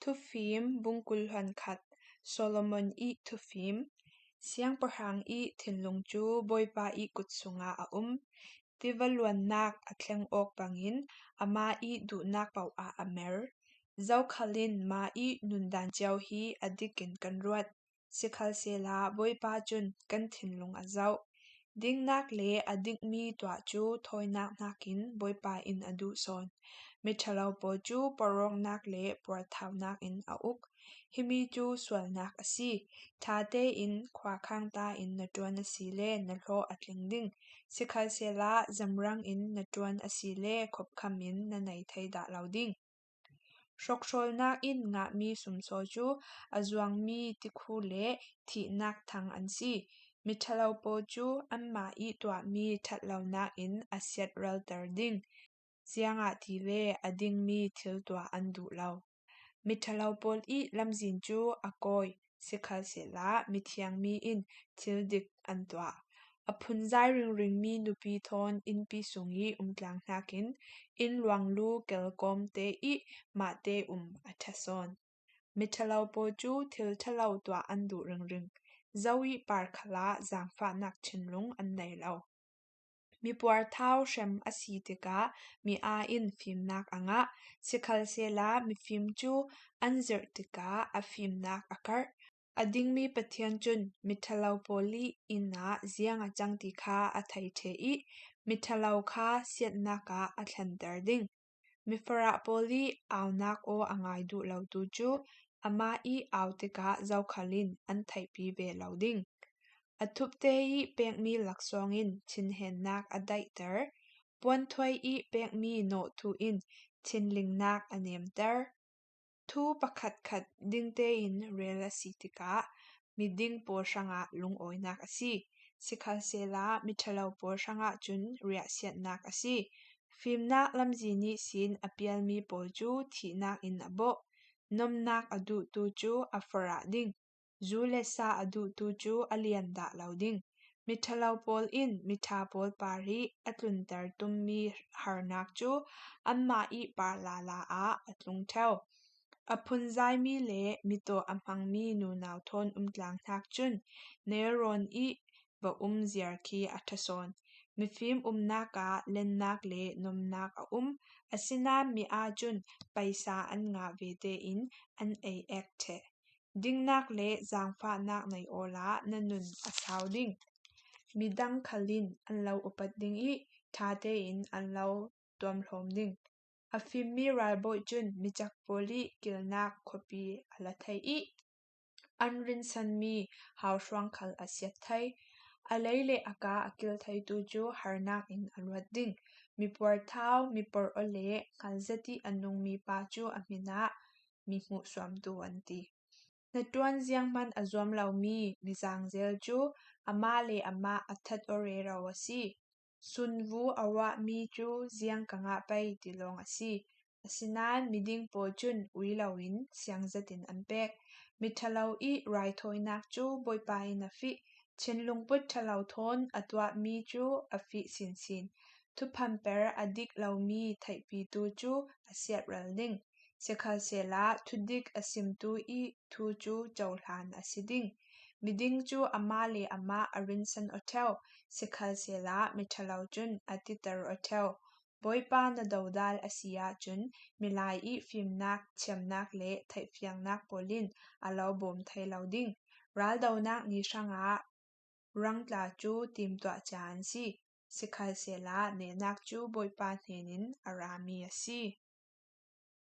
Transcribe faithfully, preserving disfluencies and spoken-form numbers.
Thufim bung kul hluan khat. Solomon ih thufim. Siangpahrang ih thinlung cu Bawipa ih kut sungah a um. Tiva luannak a thleng awk bangin amah ih duhnak paoh ah a mer. Zokhal in mah ih nundan cio hi a dikin kan ruat. Sikhalsehla Bawipa cun kan thinlung a zoh. Dingnak le a dikmi tuah cu thawinak hnakin Bawipa in a duh sawn. Miṭhalo pawl cu porhawknak le puarthaunak in a uk. Himi cu sualnak a si. Ṭha tein khuakhang ta in na ṭuan asile na hlawh a tling ding. Sikhalsehla zamrang in na ṭuan asile khopkham in na nei thei dah lo ding. Hrokhrawlnak in ngahmi sumsaw cu a zuangmi tikhu le thihnak thang an si. Miṭhalo pawl cu anmah ih tuahmi ṭhatlonak in a siatralter ding, ziangahtile a dingmi thil tuah an duh lo. Miṭhalo pawl ih lamzin cu a kawi, sikhalsehla mithiangmi in thil dik an tuah. A phunzai ringringmi nupi thawn innpi sung ih um tlang hnakin inn luanglu kelkawmte ih mahte um a ṭha sawn. Miṭhalo pawl cu thil ṭhalo tuah an duh ringring. Zo ih par khalah zaangfahnak thinlung an nei lo. Mipuarthau hrem a si tikah mi aa in fimnak a ngah. Sikhalsehla mifim cu an zirh tikah a fimnak a karh. A dingmi Pathian cun miṭhalo pawl ih inn ah ziang a cang ti kha a thei ṭheh ih miṭhalo kha siatnak ah a thlanter ding. Mifarah pawl ih aunak aw a ngai duh lotu cu amah ih au tikah zokhal in an theihpi ve lo ding. A thupte ih pekmi laksawng in thinhennak a daihter. Puanthuai ih pekmi nawhthuh in thinlingnak a nemter. Thu pakhatkhat ding tein rel a si tikah miding pawl hrangah lungawinak a si. Sikhalsehla miṭhalo pawl hrangah cun riahsiatnak a si. Fimnak lamzin ihsin a pialmi pawl cu thihnak in a bawh. Nomnak a duhtu cu a farah ding. Zu le sa a duhtu cu a lian dah lo ding. Miṭhalo pawl in miṭha pawl par ih a tlunter tummi harnak cu anmah ih par lala ah a tlung ṭheo. A phunzaimi le mitawh a hmangmi nunau thawn um tlang hnak cun nelrawn ih va um ziar khi a ṭha sawn. Mifim umnak ah lennak le nomnak a um, asinain mi aa cun paisa an ngah ve tein an ei ek ṭheh. Dingnak le zaangfahnak nei awla na nun a sau ding. Midang khal in an lo upat ding ih ṭha tein an lo tuamhlawm ding. A fimmi ralbawi cun micak pawl ih kilnak khuapi a la thei ih an rinsanmi hauhruang khal a siat thei. A lei le a ka a kil theitu cu harnak in a luat ding. Mipuarthau, miporh aw le hngalzet ih a nungmi pa cu a hmin ah mi hmuhsuamtu an ti. Hnaṭuan zianghman a zuam lomi mizaangzel cu amah le amah a that aw rero a si. Sunvu a uahmi cu ziang ka ngah pei ti lawng a si. Asinain miding pawl cun ui loin siangzat in an pek. Miṭhalo ih raithawinak cu Bawipa in a fih. Thinlungput ṭhalo thawn a tuahmi cu a fih sinsin. Thuphamper a dik lomi theihpitu cu a siatral ding. Sikhalsehla thudik a simtu ih thu cu cohlan a si ding. Miding cu amah le amah a rinsan aw ṭheo, sikhalsehla miṭhalo cun a titer aw ṭheo. Bawipa na dodal a si ahcun milai ih fimnak, thiamnak le theihfiangnak pawl in a lo bawm thei lo ding. Raldonak ni hrangah rangtla cu timtuah cia an si, sikhalsehla nehnak cu Bawipa hnenin a rami a si.